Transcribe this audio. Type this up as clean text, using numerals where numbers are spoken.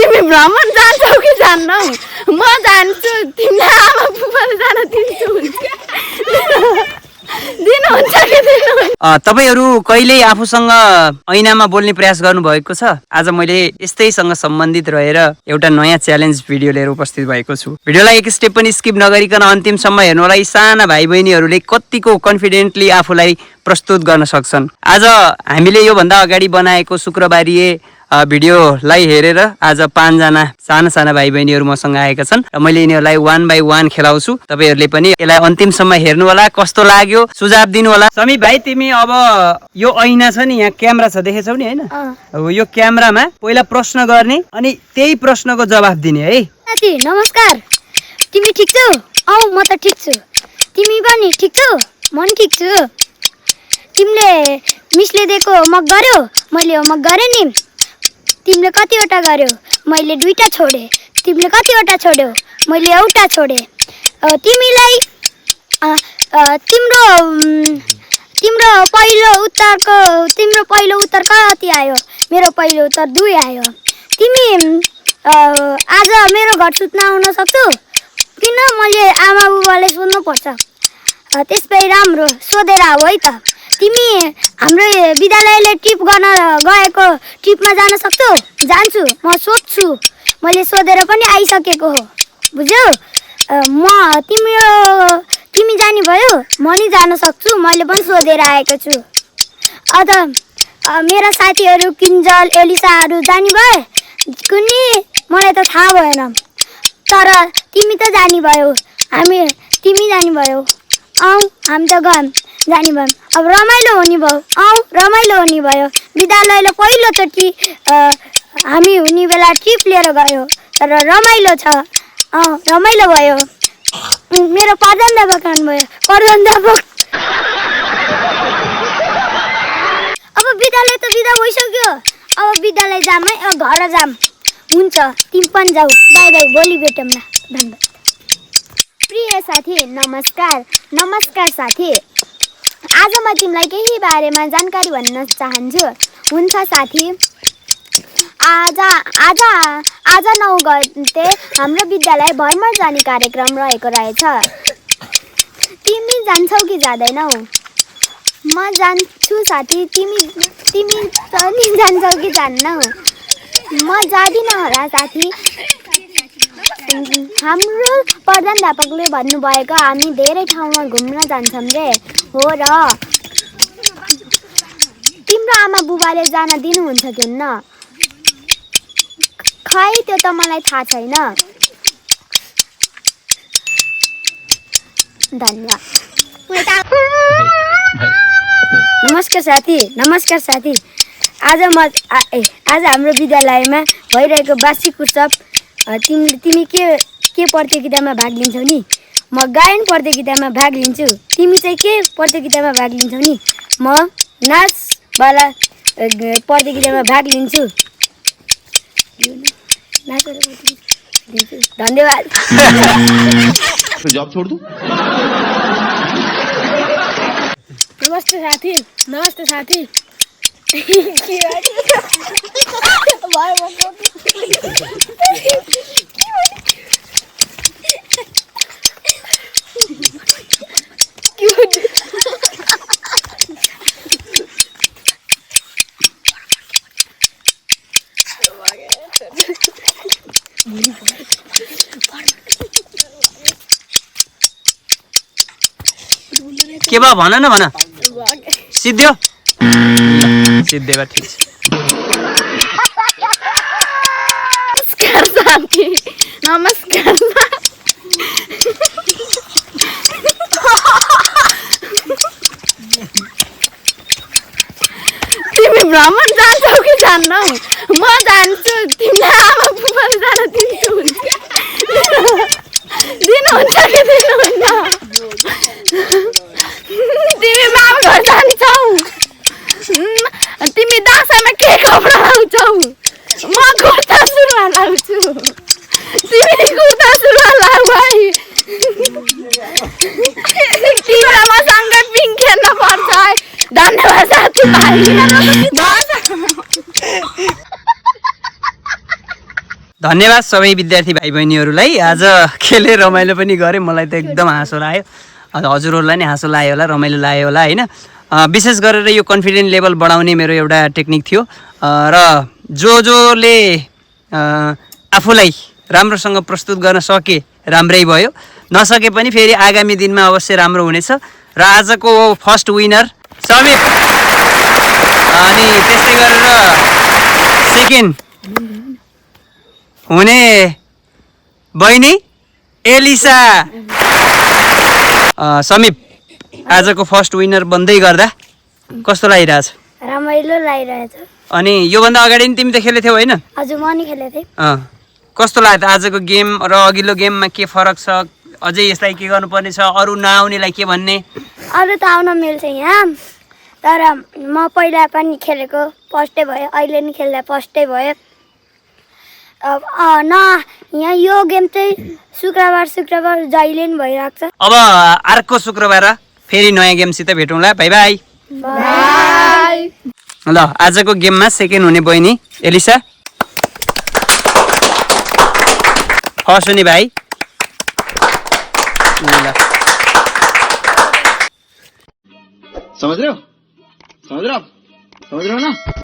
तिमी भ्रमण जान्छौ कि जान्नौ? म जान्छु, तिमीलाई आमा बुबाले जान दिन्छु। दिनुहुन्छ कि दिनुहुन्न? तपाईहरु कहिल्यै आफूसँग ऐनामा बोल्ने प्रयास गर्नुभएको छ? आज मैले यस्तैसँग सम्बन्धित रहेर एउटा नयाँ च्यालेन्ज भिडियो लिएर उपस्थित भएको छु। भिडियोलाई एक स्टेप पनि स्किप नगरिकन अन्तिमसम्म हेर्नु होला। यी साना भाइ बहिनीहरूले कतिको कन्फिडेन्टली आफूलाई प्रस्तुत गर्न सक्छन्। आज हामीले यो भन्दा अगाडि बनाएको शुक्रबारीय भिडियोलाई हेरेर आज 5 जना साना भाइ बहिनीहरू मसँग आएका छन् र मैले यिनीहरूलाई 1 बाइ 1 खेलाउँछु। तपाईहरुले पनि यसलाई अन्तिमसम्म हेर्नु होला, कस्तो लाग्यो सुझाव दिनु होला। समीप भाइ, तिमी अब यो ऐना छ नि, यहाँ क्यामेरा छ, देखेछौ नि हैन? अब यो क्यामेरामा पहिला प्रश्न गर्ने अनि त्यही प्रश्नको जवाफ दिने है। साथी नमस्कार, तिमी ठीक छौ? म त ठीक छु। तिमी पनि ठीक छौ? म पनि ठीक छु। तिमीले मिसले दिएको मग गर्यौ? मैले मग गरे नि। तिमीले कतिवटा गर्यौ? मैले 2टा छोडे। तिमीले कतिवटा छोड्यौ? मैले एउटा छोडे। तिमीलाई तिम्रो पहिलो उत्तर कति आयो? मेरो पहिलो उत्तर 2 आयो। तिमी आज मेरो घर सुत्न आउन सक्छौ? किन? मैले आमा बुबाले सोध्नु पर्छ। त्यसै राम्रो सोधेर आऊ है त। तिमी हाम्रो विद्यालयले ट्रिप गर्न गएको ट्रिपमा जान सक्छौ? जान्छु, म सोध्छु। मैले सोधेर पनि आइसकेको हो, बुझ्यौ? तिमी जाने भयो, म नि जान सक्छु। मैले पनि सोधेर आएको छु। अझ मेरा साथीहरू किन्जल एलिसाहरू जाने भए कुनै मलाई त थाहा भएन, तर तिमी त जाने भयो। तिमी जाने भयो। हामी त गयौँ, जाने भयौँ। अब रमाइलो हुने भयो। रमाइलो हुने भयो। विद्यालयले पहिलोचोटि हामी हुने बेला ट्रिप लिएर गयो, तर रमाइलो छ। रमाइलो भयो। मेरो प्रधानाध्यापक आउनुभयो। प्रधानाध्यापक अब विद्यालय त बिदा भइसक्यो। अब विद्यालय जाम है, अब घर जाम। हुन्छ, तिमी पनि जाऊ। बाई बाई, भोलि भेटौँ न। धन्यवाद। प्रिय साथी नमस्कार। नमस्कार साथी, आज म तिमीलाई केही बारेमा जानकारी भन्न चाहन्छु। हुन्छ साथी, आज 9 गते हाम्रो विद्यालय भ्रमण जाने कार्यक्रम रहेको रहेछ। तिमी जान्छौ कि जाँदैनौ? म जान्छु साथी। तिमी पनि जान्छौ कि जान्नौ? म जाँदिनँ होला साथी। हाम्रो प्रधानाध्यापकले भन्नुभएको हामी धेरै ठाउँमा घुम्न जान्छौँ रे। हो र, तिम्रो आमा बुबाले जान दिनुहुन्छ कि न? खै त्यो त मलाई थाहा छैन। धन्यवाद। नमस्कार साथी। नमस्कार साथी। आज हाम्रो विद्यालयमा भइरहेको वार्षिक उत्सव, तिमी के प्रतियोगितामा भाग लिन्छौ नि? म गायन प्रतियोगितामा भाग लिन्छु। तिमी चाहिँ के प्रतियोगितामा भाग लिन्छौ नि? म नाचवाला प्रतियोगितामा भाग लिन्छु। धन्यवाद। जॉब छोड़ दूं? नमस्ते साथी। नमस्ते साथी। के भयो भन न, भन। सिद्धियो? सिद्धेवा ठिक छ। नमस्कार साथी। नमस्कार। तिमी भ्रमण जान्छौ कि जान्नौ? म जान्छु, तिमीलाई आमा बुबाले जान दिनुहुन्छ कि दिनुहुन्न? तिमी मामा घर जान्छौ? तिमी दसैँमा के कपडा लाउँछौ? म कुर्ता सुरुवाल लाउँछु। तिमी कुर्ता सुरुवाल लाऊ है। तिमीलाई मसँग पिङ खेल्न पर्छ है। धन्यवाद साथीभाइ। धन्यवाद सबै विद्यार्थी भाइ बहिनीहरूलाई। आज खेलेर रमाइलो पनि गरेँ, मलाई त एकदम हाँसो लाग्यो। हजुरहरूलाई नि हाँसो लाग्यो होला, रमाइलो लाग्यो होला होइन। विशेष गरेर यो कन्फिडेन्ट लेभल बढाउने मेरो एउटा टेक्निक थियो र जसले आफूलाई राम्रोसँग प्रस्तुत गर्न सके राम्रै भयो, नसके पनि फेरि आगामी दिनमा अवश्य राम्रो हुनेछ। र आजको फर्स्ट विनर समीप, अनि त्यस्तै गरेर सेकेन्ड हुने बहिनी एलिसा। समीप आजको फर्स्ट विनर बन्दै गर्दा कस्तो लागिरहेछ? रमाइलो लागिरहेछ। अनि योभन्दा अगाडि नि तिमी त खेलेथ्यौ होइन? हजुर, म नि खेलेको थिएँ। कस्तो लाग्यो त आजको गेम र अघिल्लो गेममा के फरक छ? अझै यसलाई के गर्नुपर्ने छ? अरू नआउनेलाई के भन्ने? अरू त आउन मिल्छ यहाँ, तर म पहिला पनि खेलेको फर्स्टै भयो, अहिले नि खेल्दा फर्स्टै भयो। यहाँ यो गेम चाहिँ शुक्रबार जहिले नि भइरहेको छ। अब अर्को शुक्रबार फेरि नयाँ गेमसित भेटौँला। By by. ल आजको गेममा सेकेन्ड हुने बहिनी एलिसा, फर्स्ट हुने भाइ। समझ रहे हो ना?